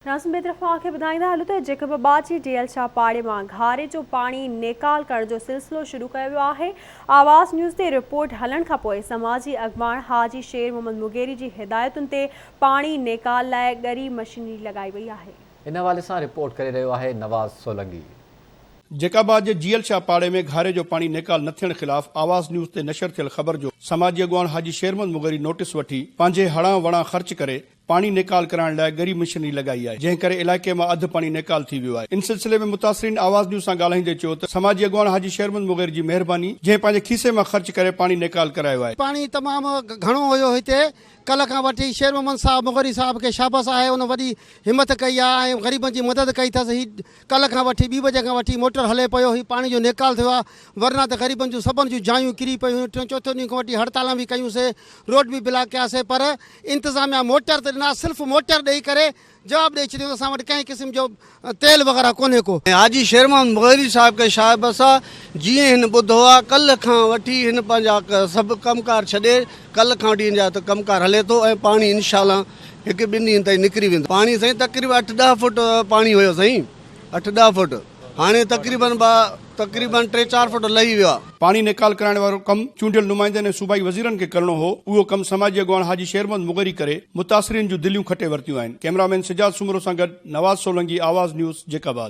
ناظرين ٻئي طرف اوهان کي ٻڌائيندا هلون ته جيڪب آباد جي ڊي ايل شاهه پاڙي مان گهاري جو پاڻي نيڪال ڪرڻ جو سلسلو شروع ڪيو ويو آهي. آواز نيوز تي رپورٽ هلڻ کانپوء سماجي اڳواڻ حاجي شير محمد مغيري جي هدايتن تي پاڻي نيڪال لاء ڳري مشينري لڳائي وئي آهي. ان حوالي سان رپورٽ ڪري رهيو آهي نواز سولنگي. جيڪب آباد جي جي ايل شاهه پاڙي ۾ گهاري جو پاڻي نيڪال نه ٿيڻ خلاف آواز نيوز تي نشر ٿيل خبر جو سماجي اڳواڻ حاجي شير محمد مغيري نوٽيس وٺي پنهنجي هڙان وڙان خرچ ڪري پاڻي نيڪال ڪرائڻ لاء ڳري مشنري لڳائي آهي، جنهن ڪري علائقي مان اڌ پاڻي نيڪال ٿي ويو آهي. ان سلسلي ۾ متاثرين آواز نيوز سان ڳالهائيندي چيو ته سماجي اڳواڻ حاجي شيرمحمد مغير جي مهرباني، جنهن پنهنجي کيسي مان خرچ ڪري پاڻي نيڪال ڪرايو آهي. پاڻي تمام گهڻو هيو هتي، ڪلهه کان وٺي شير محمد صاحب مغيري صاحب کي شابس آهي ان وڏي همٿ ڪئي آهي ۽ غريبن جي مدد ڪئي اٿس، هي ڪلهه کان وٺي ٻي بجي کان وٺي موٽر هلي پيو هي پاڻي جو نيڪال ٿيو آهي ورنه ته غريبن جون سڀن جون جايون ڪري پيون هيون ٽيون چوٿون ڏينهن کان وٺي هڙتالان به ڪيون سي روڊ به بلاڪ ڪيا سي پر انتظاميا موٽر ته ڏنا صرف موٽر ڏئي ڪري جواب ڏئي ڇڏيو ته اسان وٽ ڪنهن قسم جو تيل وغيره ڪونهي ڪو. حاجي شير محمد مغيري صاحب کي شابس آ جيئن هن ٻڌو آ ڪلهه کان وٺي هن پنهنجا سڀ ڪم ڪار ڇڏي ڪلهه کان وٺي هن جا ڪم ڪار هلي ٿو ۽ پاڻي انشاء الله هڪ ٻن ڏينهن تائين نڪري ويندو. پاڻي سائين تقريبن اٺ ڏهه فوٽ پاڻي هيو سائين اٺ ڏهه فوٽ هاڻي تقريبن ٻه تقريبن ٽي چار فوٽ لهي ويو آ. پاڻي نيڪال ڪرائڻ وارو ڪم چونڊيل نمائندن ۽ صوبائي وزيرن کي ڪرڻو هو اهو ڪم سماجي اڳواڻ حاجي شير محمد مغيري ڪري متاثرين جون دليون کٽي ورتيون آهن ڪئميرا مين سجاد سومرو سان گڏ نواز سولنگي آواز نيوز جيڪب آباد.